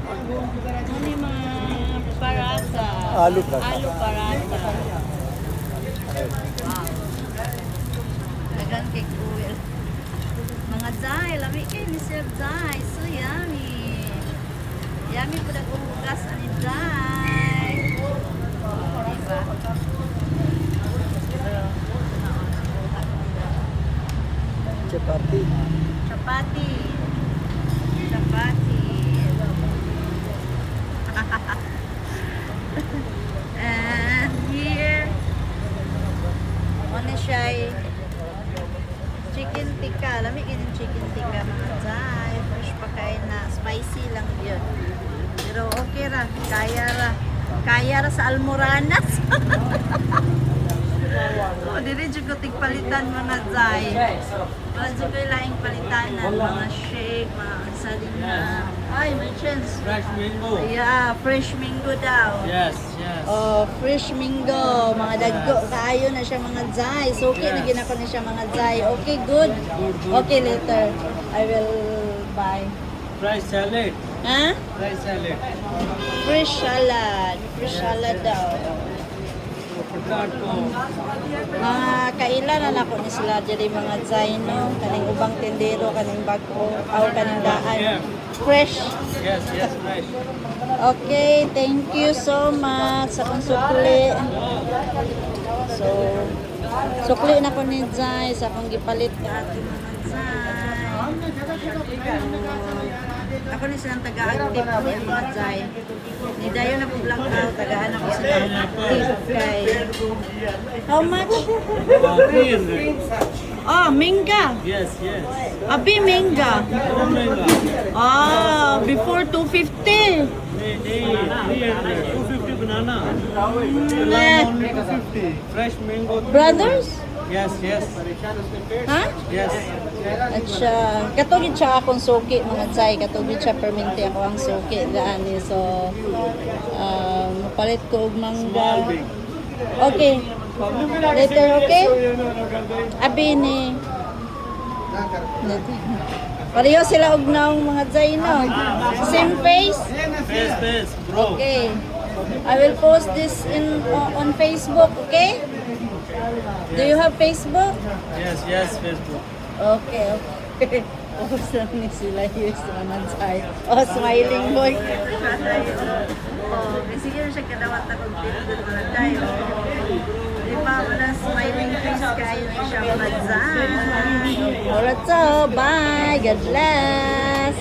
Ano yung mga paratha? Aloo paratha. Aloo paratha. Wow. Dagan kay oil. Mga Zay, lami kay ni Sir Zay. So yummy. Yummy po nag-uhugas ani Zay. Oh, diba? Pero, Chapati. Chapati. Chapati. And here, ano siya ay chicken tikka. Lami yung chicken tikka, mga zay. Fresh pa kayo na. Spicy lang yun. Pero okay ra. Kaya ra. Kaya ra sa Almoranas. Oh, dili jud ko tigpalitan, mga zay. Wala jud ko laing palitanan, mga shake, mga salina. Ay, may chance. Fresh mango. Yeah, fresh mango daw. Yes. Oh, fresh mango, mga dagko kaayo na siya, mga zay. So okay na ginako na siya, mga zay. Okay, good. Good, good. Okay, later I will buy. Fresh salad. Ha? Fresh salad. Fresh salad. Fresh salad daw. Potato. Mga kailan na nako ni sila diri, mga zay, no, kaning ubang tindero, kaning bag-o aw kaning daan. Fresh. Yes, fresh. Okay, thank you so much sa akong sukli. So, sukli na ko ni Zay sa akong gipalit ka ato, mga Zay. Ako ni silang taga-active niya, mga Zay. Ni dayon ako vlog out, tagaan ako silang active kay. How much? 300. Ah, mangga. Yes. Abi, mangga. Oh my God. Ah, before 250. Nee, nee, 300. 250 banana. Eh, Only 250. Fresh mango. Brothers? Yes. Ha? Yes. At siya, katugid siya akong suki, mga tsay, katugid siya perminti ako ang suki gaani. So, palit ko og mangga. Small, big. Okay. Later, okay? Abi ni. Later. Pareho sila og naong, mga tsay, no? Same face? Face, face, bro. Okay. I will post this in on Facebook, okay? Do you have Facebook? Yes, Facebook. Okay. Post lang ni sila yes, mga tsay. Oh, smiling boy. Oh, sige na siya kadawat akong pindot, mga tsay. Oh. Di ba, wala smiling face kayo na siya, mga tsay. Alright, so, bye. God bless.